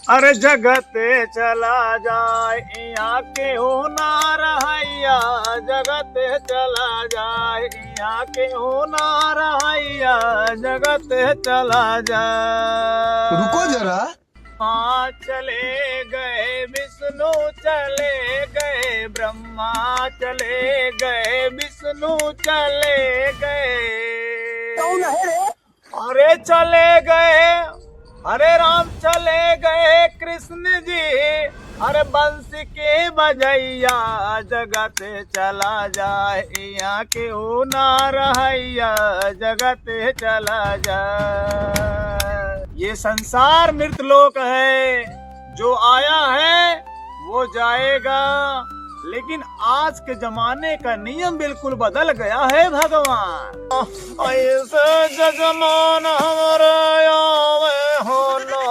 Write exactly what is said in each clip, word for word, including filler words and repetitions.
अरे जगत चला जाए, यहाँ केहू ना रहैया, जगत चला जाए, यहाँ केहू ना रहैया, जगत चला जाए। रुको जरा। हाँ, चले गए विष्णु, चले गए ब्रह्मा, चले गए विष्णु, चले गए। कौन है रे? अरे चले गए, अरे राम चले गए कृष्ण जी, अरे बंसी के बजैया, जगत चला जाए, यहाँ केहू ना रहैया, जगत चला जाए। ये संसार मृत लोक है, जो आया है वो जाएगा, लेकिन आज के जमाने का नियम बिल्कुल बदल गया है भगवान। ऐसे जजमान हमरे आवे हो ना,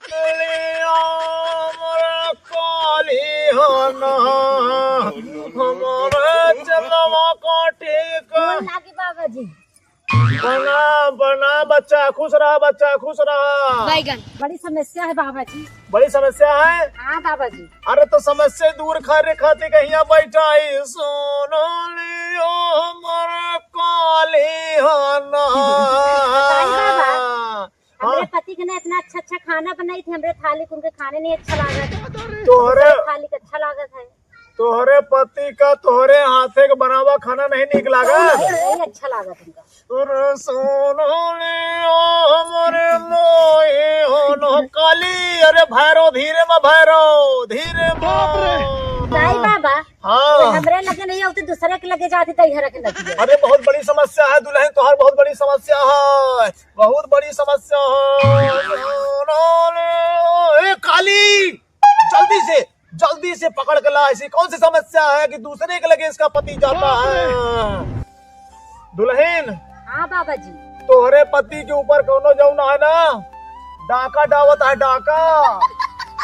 काली हमरे काली हो ना, हमरे चलवा काटी का। गोर लागी बाबा जी। प्रणाम, प्रणाम बच्चा, खुश रहा बच्चा, खुश रहा। बैगन। बड़ी समस्या है बाबा जी। बड़ी समस्या है? हाँ बाबा जी। अरे तो समस्या दूर करे खातिर कहिया बैठा है? सुनो लियो हमर काली हना। भाई बाबा, हमरे हाँ। पति के ना इतना अच्छा अच्छा खाना बनाई थी, हमरे थाली के उनके खाने नहीं अच्छा लागत। तोहरे दूसरे थाली के अच्छा लागत है। तोहरे पति का तोहरे हाथे के बनावा खाना नहीं नीक लागत? नहीं अच्छा लागत उनका। अरे सोना रे, ओ हमरे मोए हो न काली। अरे भैरव, धीरे मा भैरव, धीरे मा। बाप रे। दाई बाबा, हाँ। कोई हमरे लगे नहीं होती, दूसरे के लगे जाती, तो इधर के लगे। अरे बहुत बड़ी समस्या है दुल्हन, तोहार बहुत बड़ी समस्या है, बहुत बड़ी समस्या है। सोना रे, ए काली, जल्दी से जल्दी से पकड़ के ला। ऐसी कौन सी समस्या है कि दूसरे के लगे इसका पति जाता है? दुल्हन, हाँ बाबा जी। तोहरे पति के ऊपर कौनो जौन है ना, डाका डावत है, डाका।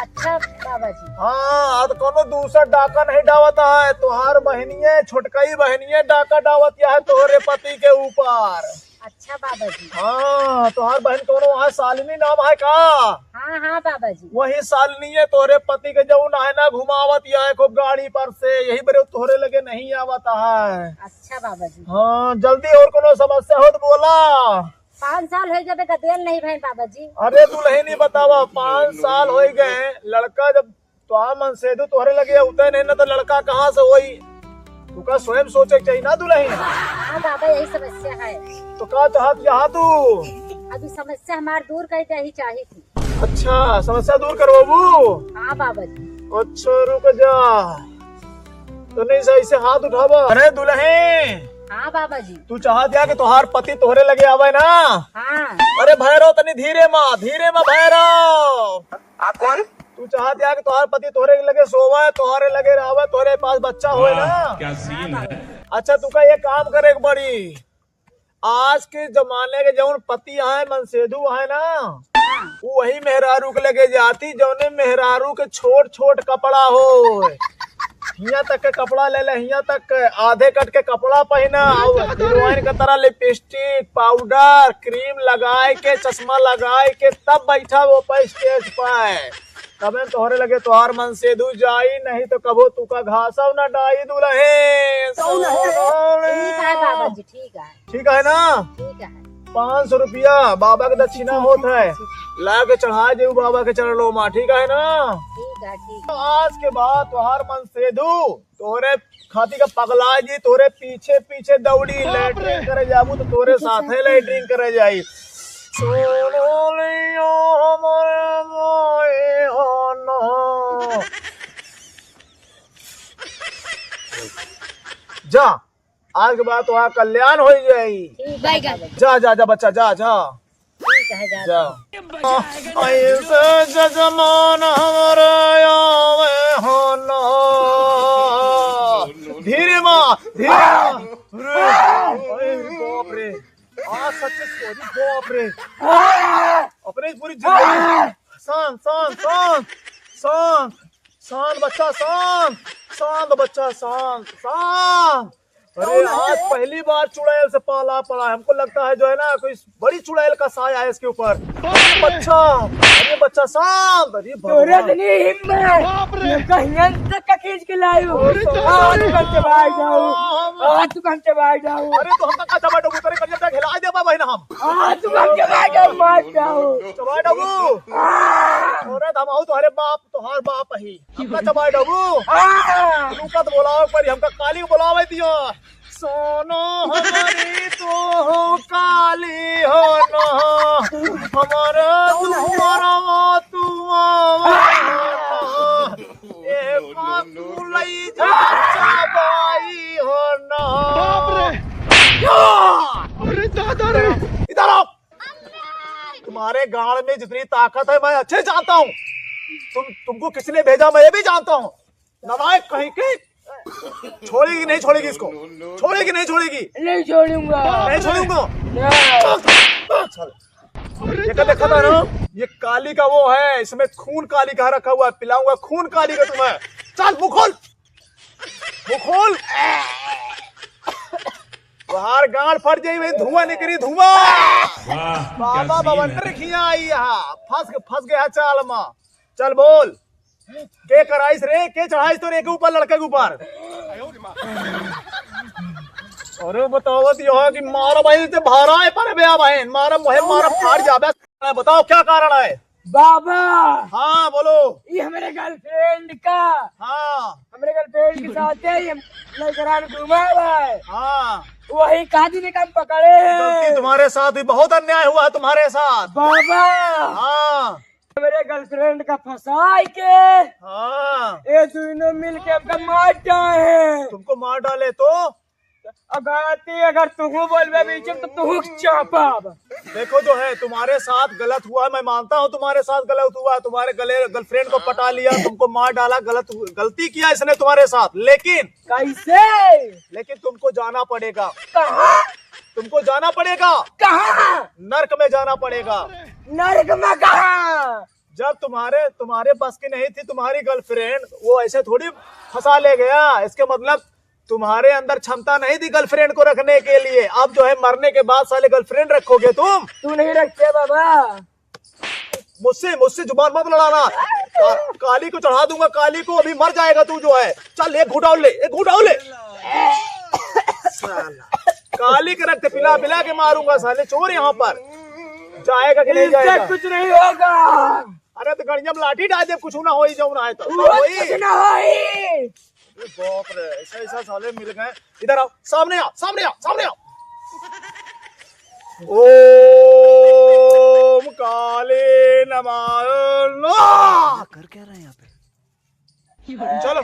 अच्छा बाबा जी। हाँ, अब कौनो दूसर डाका नहीं डावत है, तोहार बहनिये, छोटकई बहनिये डाका डावत है तोहरे पति के ऊपर। अच्छा बाबा जी। हाँ, तोहार बहन कौनो वहाँ शालिनी नाम है का? हाँ, हाँ बाबा जी। वही शालिनी है, तोहरे पति के जौन है ना, घुमावत है खूब गाड़ी पर से, यही बरे तोहरे लगे नहीं आवत है। अच्छा बाबा जी। हाँ, जल्दी और कौनो समस्या हो तो बोला। पाँच साल हो गए, गदेल नहीं भैन बाबा जी। अरे दुल्हनी बतावा, पाँच साल हो गए, लड़का जब तोहार मनसेधु तोहरे लगे उतरे नहीं ना, तो लड़का कहाँ से होई? तुका स्वयं सोचे के चाहिए ना दुल्हन। हाँ बाबा, यही समस्या है। तो का चाहत यहाँ तू? अभी समस्या हमार दूर कर दे ही चाही थी। अच्छा, समस्या दूर करवाबू? हाँ बाबा जी। अच्छा, रुक जा। तो नहीं सही से हाथ उठावा। अरे दुल्हन। हाँ बाबा जी। तू चाहत या कि तोहार पति तोहरे लगे आवे ना? हाँ। अरे भैरव, तनी धीरे मा, धीरे मा भैरव। आप कौन? तू चाहत या कि तोहार पति तोहरे लगे सोवे, तोहरे लगे रहे, तोहरे पास बच्चा होए ना? क्या सीन है? अच्छा, तुका ये काम करे के पड़ी। आज के जमाने के जौन पति है, मनसेधु है ना, वो वही मेहरारू के लगे जाती, जौने मेहरारू के छोट छोट कपड़ा हो, हियां तक के कपड़ा ले ले, हियां तक के आधे कट के कपड़ा पहना, और हीरोइन की तरह लिपस्टिक, पाउडर, क्रीम लगाए के, चश्मा लगाए के, तब बैठा वो पे स्टेज पे। तबे तोहरे लगे तोहार मनसेधु जाई, नहीं तो कबो तुका घासव ना डाई दुल्हन। कौन है? ठीक है बाबा जी, ठीक है। ठीक है ना? ठीक है। पाँच सौ रुपया बाबा के दक्षिणा होत है, ला के चढ़ा देऊ बाबा के चरणों मा, ठीक है ना? ठीक है, ठीक। तो आज के बाद तोहार मनसेधु तोहरे खाती का पगला जी, तोहरे पीछे पीछे दौड़ी, बाप रे। लैट्रिन करे जाबू तो तोहरे साथे लैट्रिन करे जाई। सोना लियो हमरे मोए हो ना। जा, आज के बाद तोहार कल्याण हो जाई। ठीक है, बैगन। जा, जा, जा बच्चा, जा, जा। ठीक है, जा। जा। ऐसे जजमान हमरे आवे हो ना। धीरे मा, धीरे मा। अरे, अरे बाप रे। आज सच्चे सोरी, बाप रे। अपने पूरी जिंदगी। शांत, शांत, शांत, शांत, शांत बच्चा, शांत, शांत बच्चा, शांत, शांत। अरे, आज पहली बार चुड़ैल से पाला पड़ा है। हमको लगता है जो है ना, कोई बड़ी चुड़ैल का साया है इसके ऊपर। अरे बच्चा, अरे बच्चा सांप, अरे तोरे भगवान। इतनी हिम्मत, बाप रे। कहियन से का खींच के लायो। अरे तो आज तू हमसे भाग जाओ, आज तू हमसे भाग जाओ। अरे तो हमका का चबा डोबू, तेरे करिया तक हिला दे बहिन हम। आज तू हमसे भाग जाओ, मार जाओ। चबा डोबू। अरे हम आऊ तोहरे बाप, तोहार बाप ही। हमका चबा डोबू। हाँ। तू का तो बोलाओ, पर हमका काली को बोलावे दिया। सोनो हमारी तो हो काली हो ना, हमारे दुआरवा तू आवा ना, ये का तू लई जा चबाई हो ना। बाप रे। या! अरे दादा रे। इधर आओ। तुम्हारे गांड में जितनी ताकत है मैं अच्छे से जानता हूँ। तुम, तुमको किसने भेजा मैं ये भी जानता हूँ। नालायक कहीं के। छोड़ेगी नहीं छोड़ेगी इसको, छोड़ेगी नहीं छोड़ेगी। नहीं छोड़ूंगा। नहीं छोड़ूंगा। नहीं। चल, चल, चल। ये क्या देखा था ना? ये काली का वो है, इसमें खून काली का रखा हुआ है, पिलाऊंगा खून काली का तुम्हें। चल मुंह खोल, मुंह खोल। बाहर गांड फट जाई भाई, धुआं निकली धुआं। वाह, बाबा क्या scene है। बवंडर खिया आई यहाँ, फंस, फंस गया चाल मा। चल बोल, के कराइस रे, के चढ़ाइस तोरे के ऊपर, लड़के के ऊपर? अरे बताओ तो यहाँ की मारा भाई, ते भारा है पर बे भाई, मारा मोहे मारा फाड़ जाबे। बताओ क्या कारण है? बाबा। हाँ बोलो। ये हमारे गर्लफ्रेंड का। हाँ। हमारे गर्लफ्रेंड के साथ है, हम लड़करान घूमा हुआ है। हाँ। वही काजी ने काम पकड़े हैं। गलती तुम्हारे साथ हुई, बहुत अन्याय हुआ है तुम्हारे साथ। बाबा। हाँ। मेरे गर्लफ्रेंड का फंसाई के। हाँ। ये दोनों मिल के हमका मार डाले। तुमको मार डाले तो? अगर ती, अगर तुहू बोलबे बीच में तो तुहू चापब। देखो जो है तुम्हारे साथ गलत हुआ है, मैं मानता हूँ तुम्हारे साथ गलत हुआ है, तुम्हारे गले गर्लफ्रेंड को पटा लिया, तुमको मार डाला, गलत हु-, गलती किया इसने तुम्हारे साथ, लेकिन कैसे? लेकिन तुमको जाना पड़ेगा। कहाँ? तुमको जाना पड़ेगा। कहाँ? नर्क में जाना पड़ेगा। नर्क में कहाँ? जब तुम्हारे, तुम्हारे बस की नहीं थी तुम्हारी गर्लफ्रेंड, वो ऐसे थोड़ी फंसा ले गया। इसके मतलब तुम्हारे अंदर क्षमता नहीं थी गर्लफ्रेंड को रखने के लिए। अब जो है मरने के बाद साले गर्लफ्रेंड रखोगे तुम। तू नहीं रखते बाबा। मुझसे, मुझसे जुबान मत लड़ाना। का-, काली को चढ़ा दूंगा, काली को, अभी मर जाएगा तू जो है। चल एक घूंट और ले, एक घूंट और ले। साला। काली के रक्त पिला पिला के मारूंगा साले चोर यहाँ पर। जाएगा कि नहीं इससे जाएगा? कुछ नहीं होगा। अरे तो गड़िया में लाठी डाल दे, कुछ ना होई, जौन आए तो। कुछ ना होई। अरे बाप रे, ऐसा, ऐसा साले मिल गए। इधर आओ, सामने आओ, सामने आओ, सामने आओ। ओम काली नमः। कर क्या रहे हैं यहाँ पे? चलो,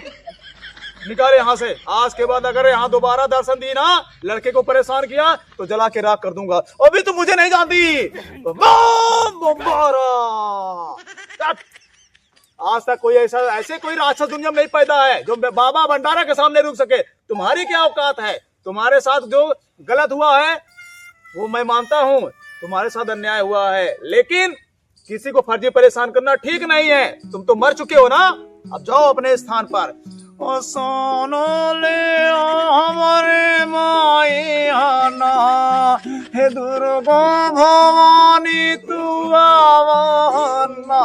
निकाले यहाँ से। आज के बाद अगर यहाँ दोबारा दर्शन दी ना, लड़के को परेशान किया, तो जला के राख कर दूंगा। अभी तो मुझे नहीं जानती। बम, बम, बारा। आज तक कोई ऐसा, ऐसे कोई राक्षस दुनिया में नहीं पैदा है जो बाबा भंडारा के सामने रुक सके। तुम्हारी क्या औकात है? तुम्हारे साथ जो गलत हुआ है वो मैं मानता हूँ, तुम्हारे साथ अन्याय हुआ है, लेकिन किसी को फर्जी परेशान करना ठीक नहीं है। तुम तो मर चुके हो ना, अब जाओ अपने स्थान पर। ओ सोनो ले ओ हमरे माई आना, हे दुर्गा भवानी तू आवा ना।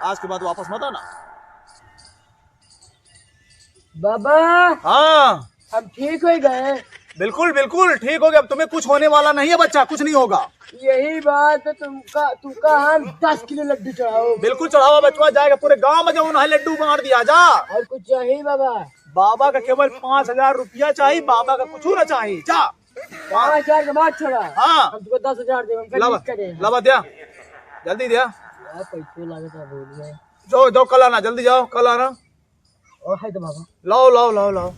आज के बाद वापस मत आना। बाबा, हाँ। हम ठीक हो गए। बिल्कुल, बिल्कुल ठीक हो गए। अब तुम्हें कुछ होने वाला नहीं है बच्चा, कुछ नहीं होगा। यही बात है, तुमका, तुमका हम दस किलो लड्डू चढ़ाओ। बिल्कुल चढ़ावा बचवा, जाएगा पूरे गांव में जाओ, उन्हें लड्डू बांट दिया जा। और कुछ चाहिए बाबा? बाबा का केवल पाँच हजार रुपया चाहिए, बाबा का कुछ ना चाहिए। जा। पाँच हजार के बाद छोड़ा। हाँ। हम तुमको दस हजार देबे, हम लावा, करें। लावा द्या, जल्दी द्या। यार, पैसों लागत है, भूल गए। जाओ, जाओ, कल आना, जल्दी जाओ, कल आना। ओ, है तो बाबा। लाओ, लाओ, लाओ, लाओ।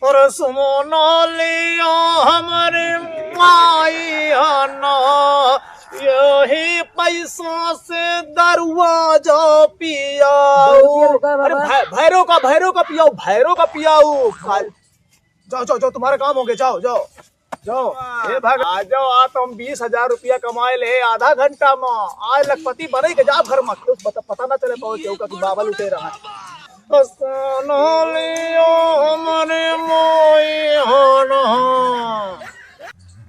अरे सुमना लिया हमरे माई आना, यही पैसा से दरुआ जा पियाऊ। दरुआ का बाबा? अरे भै-, भैरो का, भैरो का पियाऊ, भैरो का पियाऊ। खा-, जाओ, जाओ, जाओ, तुम्हारा काम हो गया, जाओ, जाओ। जाओ, ए भग-, आ जाओ, आ तो हम बीस हजार रुपया कमाए ले आधा घंटा में। आज लखपति बने के जाब घर में, कुछ बता, पता ना चले पाओ चौका कि बाबा लुटे रहा है। सोना लियो हमरे मोई हो ना।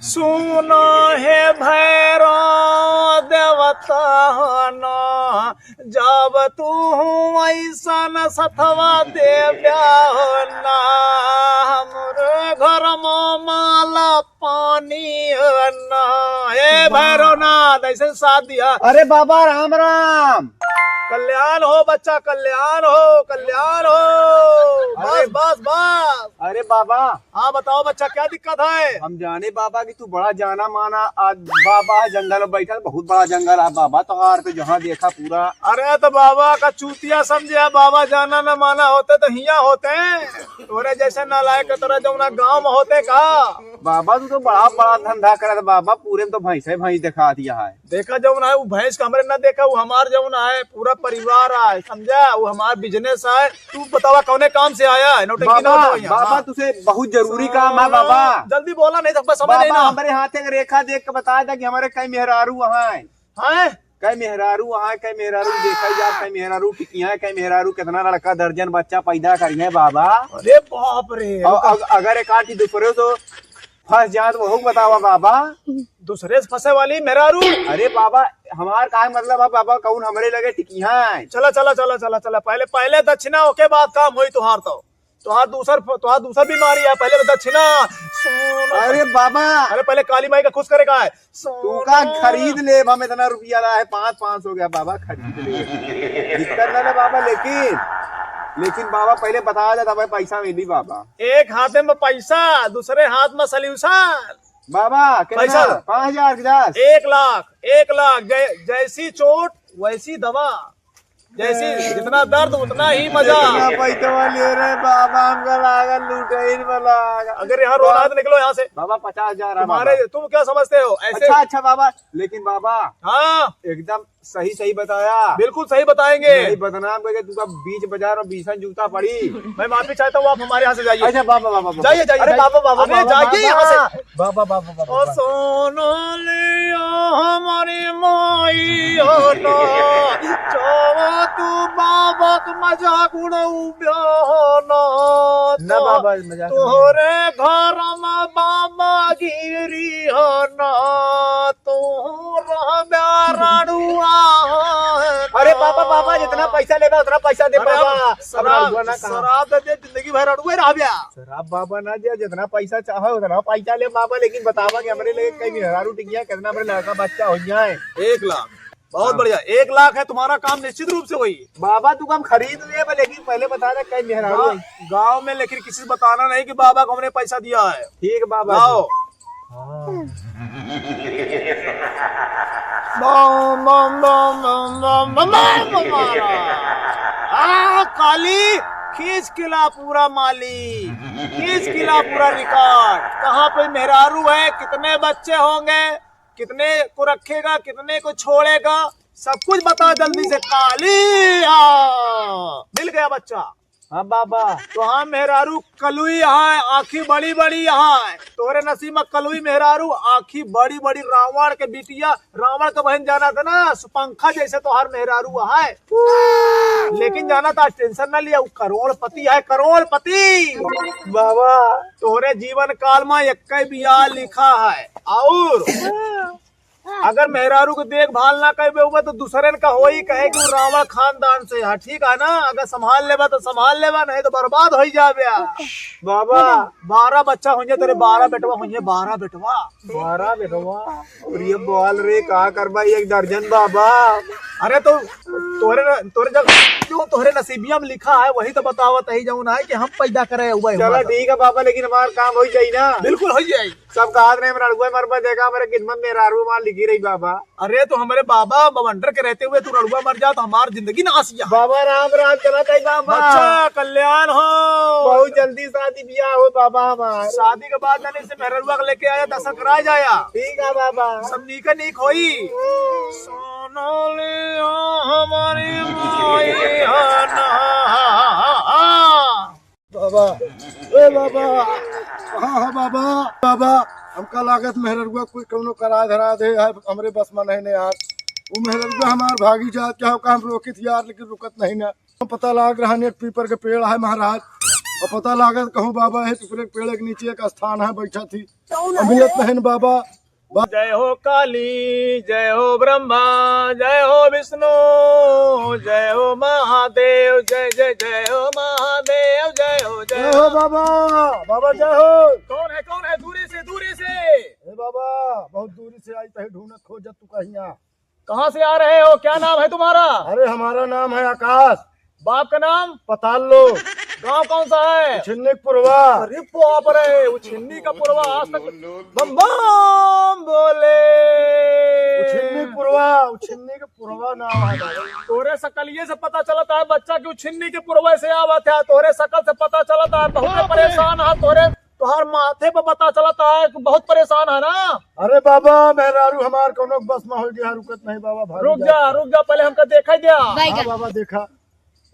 सुना हे भैरव देवता हो ना, जब तू ऐसन सथवा देव्या हो ना, हमरे घर में माला पानी हो ना। ए भैरवनाथ, ऐसे साथ दिया। अरे बाबा, राम राम। कल्याण हो बच्चा, कल्याण हो, कल्याण हो। अरे बस, बस, बस। अरे बाबा। हाँ, बताओ बच्चा, क्या दिक्कत है? हम जाने बाबा कि तू बड़ा जाना माना आज बाबा है, जंगल में बैठा, बहुत बड़ा जंगल है बाबा तोहार, तो जहाँ देखा पूरा। अरे तो बाबा का चूतिया समझे है, बाबा जाना न माना होते तो हिया होते, तोरे जैसे नालायक के तरह जौना गाँव में होते का? बाबा तू तो बड़ा बड़ा धंधा करत बाबा, पूरे में तो भैंसे भैंस दिखा दिया है। देखा जौन है, वो भैंस का हमरे ना देखा, वो हमार जौन है, पूरा परिवार है, समझा? वो हमार business है। तू बतावा कौने काम से आया है, नौटंकी ना बाबा, बतावा यहाँ। बाबा, हाँ। तुसे बहुत जरूरी काम है बाबा। जल्दी बोला, नहीं तो बस समझ नहीं बाबा, ना। हमरे हाथ एक रेखा देख के बताया था कि हमारे कई मेहरारू हैं। हैं? कई मेहरारू हैं, कई मेहरारू देखा ही जात, कई मेहरारू टिकिया, कई मेहरारू कितना लड़का दर्जन बच्चा पैदा करी है बाबा। अरे बाप रे। और अग-, अगर एक आठ दूसरे तो फंस जात, वहू बतावा बाबा। दूसरे से फंसे वाली मेहरारू। अरे बाबा, हमार का मतलब है बाबा, कौन हमरे लगे टिकी है? चला, चला, चला, चला, चला, पहले, पहले दक्षिणा, ओके बाद काम होई तोहार तो। तोहार दूसर, तोहार दूसर बीमारी है, पहले दक्षिणा। सोना। अरे बाबा। अरे पहले काली माई का खुश करे का है। तू का खरीद ले, हम इतना रुपया ला है, पाँच, पाँच हो गया बाबा, खरीद ले। दिक्कत ना ना बाबा, लेकिन, लेकिन बाबा पहले बता देता भाई, पैसा मिली बाबा। एक हाथ में पैसा, दूसरे हाथ में solution। बाबा, कितना? पैसा। पाँच हजार, पचास? एक लाख, एक लाख। जै-, जैसी चोट, वैसी दवा। जैसी, जितना दर्द, उतना ही मजा। इतना पैसा ले रहे बाबा, हमका लागल लुटेर वाला। अगर यहाँ रोना है तो निकलो यहाँ से। बाबा, पचास हजार है तुम्हारे, बाबा। तुम क्या समझते हो? ऐसे अच्छा, अच्छा बाबा, लेकिन बाबा, हाँ। एकदम सही, सही बताया। बिल्कुल सही बताएंगे। नहीं, बदनाम करके तुमका बीच बाजार में बीसन जूता पड़ी। मैं माफी चाहता हूँ, आप हमारे यहाँ से जाइए। अच्छा, बाबा, बाबा, बाबा। जाइए, जाइए, अरे, जाइए। बाबा, बाबा, अरे, बाबा, जाइए बाबा। यहाँ से। बाबा, बाबा, बाबा, ओ बाबा। सोना लियो हमारी माई हो ना, चावा तू बाबा के मजाक उड़ाउब्या हो ना, ना तो बाबा, मजाक नहीं। तोहरे घर में बाबा गिरी हो ना, तू रहब्या रड़ुआ हो ना। अरे बाबा, बाबा, जितना पैसा लेबा, उतना पैसा दे अरे बाबा। हम शराब, अब रड़ुआ ना कहा। शराब दे दे, जिंदगी भर रड़ुए रहब्या। शराब बाबा ना दिया, जितना पैसा चाहे उतना पैसा ले बाबा, लेकिन बतावा कि हमरे लगे कई मेहरारू टिकिया, कितना हमरे लड़का बच्चा हो जाए। एक लाख, बहुत हाँ। बढ़िया, एक लाख है तुम्हारा काम निश्चित रूप से होई। बाबा तू काम खरीद ले, लेकिन पहले बता दे कई मेहरारू गाँव, है। गाँव में लेकिन किसी से बताना नहीं कि बाबा को हमने पैसा दिया है। ठीक बाबा। लाओ। हाँ। बम, बम, बम, मारा। आ, काली, खींच के ला पूरा माली, खींच के ला पूरा record। कहाँ पे मेहरारू है, कितने बच्चे होंगे, कितने को रखेगा, कितने को छोड़ेगा, सब कुछ बता जल्दी से काली। आ, मिल गया बच्चा। हाँ बाबा। तो हाँ मेहरारू कलुई है, आँखी बड़ी बड़ी है। तोहरे नसीब में कलुई मेहरारू, आँखी बड़ी बड़ी, रावण के बिटिया, रावण के बहन जाना था ना, सुपंखा जैसे तोहार मेहरारू है। लेकिन जाना था, tension ना लिया, वो करोड़पति है, करोड़पति। बाबा। तोहरे जीवन काल में एक बियाह लिखा है, और अगर मेहरारू के देखभाल ना करबे हुआ तो दूसरन का होई, कहे कि वो रावण खानदान से है, ठीक है ना? अगर संभाल लेबा तो संभाल लेबा, नहीं तो बर्बाद होई जाबे। बाबा। बारह बच्चा होइहैं तेरे, बारह बेटवा होइहैं, बारह बेटवा। बारह बेटवा? और ये बोल रे, का करबा एक दर्जन बाबा? अरे तो तोरे, तोरे जब, जो तोहरे नसीबिया में लिखा है वही तो बतावत ही जौन है कि हम पैदा करे हुए चलो हमारा। ठीक है बाबा, लेकिन हमार काम हो जाई ना? बिल्कुल हो जाई। सब कहत रहे, "हम रड़ुआ मरबा, देखा, हमारे किस्मत में मेहरारू हमार लिखी रही, बाबा।" अरे, तो हमारे बाबा बवंडर के रहते हुए तू रड़ुआ मर जा, तो हमार जिंदगी नासिया। बाबा, राम राम, चला ताई बाबा। अच्छा, कल्याण हो। बहुत जल्दी शादी ब्याह हो, बाबा हमार। शादी के बाद जाने से मेहररुआ के लेके आया, दस कराए जाया। ठीक है, बाबा। सब नीके नीक होई। सोना लियो हमारी माई है ना। बाबा, ए बाबा, हाँ, हाँ, बाबा, बाबा, हमका लागत मेहररुआ कोई कौनो करा धरा दे है, हमरे बस में नहीं ने यार। वो मेहररुआ हमार भागी जात, क्या हो का हम रोकित यार, लेकिन रुकत नहीं ना। पता लाग रहा नेट पीपर के पेड़ है महाराज, और पता लागत कहूँ बाबा है पीपर के पेड़ के नीचे एक स्थान है बैठा थी, और मिलत नहीं बाबा। जय हो काली, जय हो ब्रह्मा, जय हो विष्णु, जय हो महादेव, जय जय जय हो महादेव, जय हो जय जय हो हो। बाबा, बाबा जय हो। कौन है, कौन है? दूरी से, दूरी से। ए बाबा, बहुत दूरी से आई तही ढूंढत खोजत तू कहिया। कहाँ से आ रहे हो, क्या नाम है तुम्हारा? अरे हमारा नाम है आकाश। बाप का नाम? पताल लो। गांव कौन सा है? उछिन्नी पुरवा। अरे बाप रे, उछिन्नी का पुरवा आज तक। बम बम बोले। उछिन्नी पुरवा, उछिन्नी के पुरवा नाम है भाई। तोरे सकलिये से पता चलता है बच्चा कि उछिन्नी के पुरवा से आवत है। तोरे सकल से पता चलता है बहुत परेशान है। तोरे, तोहार माथे पे पता चलता है कि बहुत परेशान है ना। अरे बाबा, मेहरारू हमार कौनो बस में हो गया, रुकत नहीं बाबा, भाग रुक जा। जा, रुक जा, पहले हमका देखा दिया। हाँ बाबा, देखा।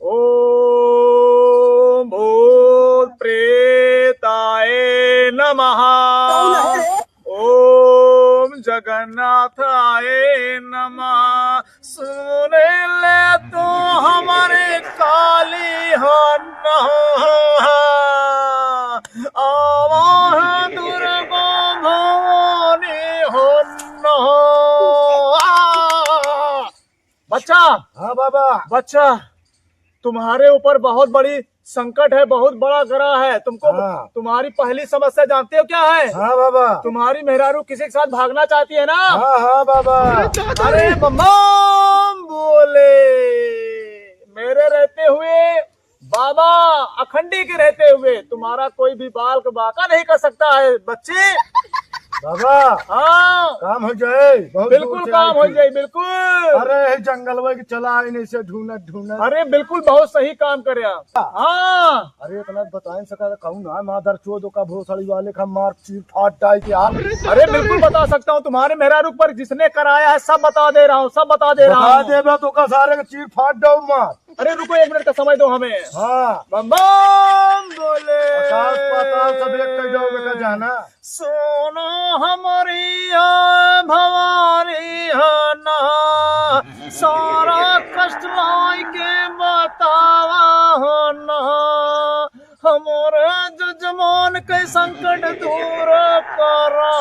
ओम भूत प्रेताय नमः। कौन है? ओम जगन्नाथाय नमः। सुन ले तू हमरे काली हो न, आवा दुर्गा भवानी हो न। बच्चा। हाँ बाबा। बच्चा, तुम्हारे ऊपर बहुत बड़ी संकट है, बहुत बड़ा ग्रह है। तुमको, हाँ। तुम्हारी पहली समस्या जानते हो क्या है? हाँ बाबा। तुम्हारी मेहरारू किसी के साथ भागना चाहती है ना? हाँ, हाँ बाबा। अरे बम बम बोले, मेरे रहते हुए बाबा, अखंडी के रहते हुए तुम्हारा कोई भी बाल का बांका नहीं कर सकता है बच्चे। बाबा, हाँ। काम हो जाए, बहुत बिल्कुल दूर से काम आई हो थी। जाए, बिल्कुल। अरे, जंगलवा के चला आई नहीं से ढूंढत ढूंढत। अरे, बिल्कुल बहुत सही काम करे आप। हाँ। अरे, इतना बताए सका, कहूँ ना, मादर चोद का भोसड़ी वाले का मार चीर फाट डाई के यार। अरे, बिल्कुल बता सकता हूँ, तुम्हारे मेहरारू पर जिसने कराया है, सब बता दे रहा हूँ, सब बता दे रहा बता हूँ। देबे तो का सारे के चीर फाट डाऊ मार। अरे रुको, एक मिनट का समय दो हमें। हाँ। बम बम बोले। आकाश पाताल सब एक कह जाओगे का जाना। सुनो हमरी या भवानी हो ना, सारा कष्ट लाई के बतावा हो ना, हमरे जजमान के संकट दूर करा।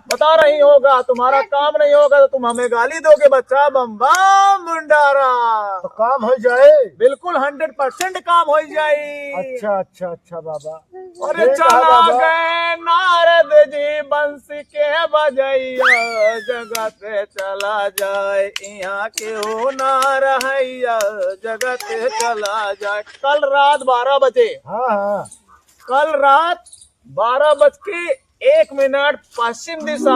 बता रही होगा, तुम्हारा काम नहीं होगा तो तुम हमें गाली दोगे बच्चा। बम बम भंडारा। तो काम हो जाए? बिल्कुल हंड्रेड परसेंट काम हो जाए। अच्छा, अच्छा, अच्छा बाबा। अरे ठीक है चला बाबा। गए नारद जी बंसी के बजैया, जगत चला जाए, यहाँ केहू ना रहैया, जगत चला जाए। कल रात बारह बजे। हाँ, हाँ। कल रात बारह बज के एक मिनट पश्चिम दिशा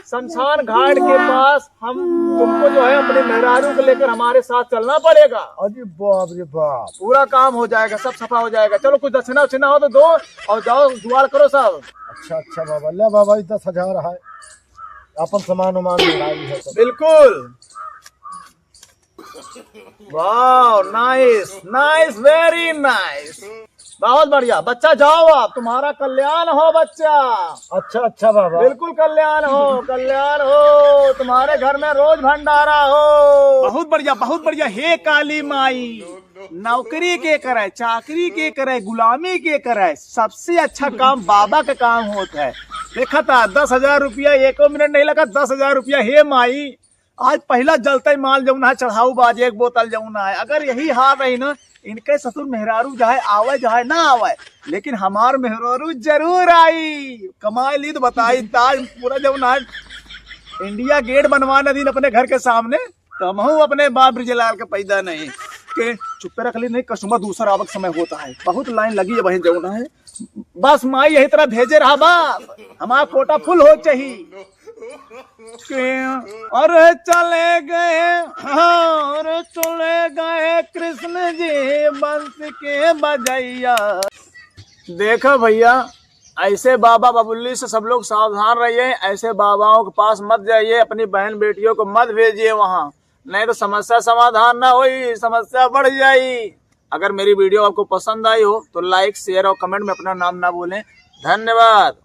शमशान घाट के पास हम तुमको जो है अपने मेहरारू को लेकर हमारे साथ चलना पड़ेगा। अरे बाप रे बाप। पूरा काम हो जाएगा, सब सफा हो जाएगा। चलो कुछ दक्षिणा उक्षिणा हो तो दो और जाओ जुगाड़ करो सब। अच्छा, अच्छा बाबा, ले बाबा, ये दस हजार है, अपन सामान वामान मंगाई है सब। बिल्कुल। वाह, नाइस, नाइस, वेरी नाइस। बहुत बढ़िया बच्चा, जाओ आप, तुम्हारा कल्याण हो बच्चा। अच्छा, अच्छा बाबा। बिल्कुल कल्याण हो, कल्याण हो, तुम्हारे घर में रोज भंडारा हो। बहुत बढ़िया, बहुत बढ़िया। हे काली माई, नौकरी के करे, चाकरी के करे, गुलामी के करे, सबसे अच्छा काम बाबा का काम होत है। देखा था, दस हजार रुपया एको मिनट नहीं लगा, दस हजार रुपया। हे माई, आज पहिला जलतै माल जौन है, चढ़ाऊ बाज एक बोतल जौन है, अगर यही हाल रही ना, इनके ससुर मेहरारू जाए आवे चाहे ना आवे, लेकिन हमार मेहरारू जरूर आई। कमाई ली तो बताई, ताज पूरा जौन है, इंडिया गेट बनवा न दीन अपने घर के सामने, तो हमहू अपने बाप ब्रिजलाल के पैदा नहीं के चुप्पे रख ली, नहीं कस्टमर दूसरा आवक समय होता है, बहुत लाइन लगी है बहन जौन है। बस माई यही तरह भेजे रहा बा, हमार कोटा फुल हो चाही। के, अरे चले गए, हाँ, अरे चले गए कृष्ण जी बंस के बजैया। देखो भैया, ऐसे बाबा बबुल्ली से सब लोग सावधान रहिए, ऐसे बाबाओं के पास मत जाइए, अपनी बहन बेटियों को मत भेजिए वहाँ, नहीं तो समस्या समाधान ना होई, समस्या बढ़ जाई। अगर मेरी वीडियो आपको पसंद आई हो तो लाइक, शेयर और कमेंट में अपना नाम ना भूलें। धन्यवाद।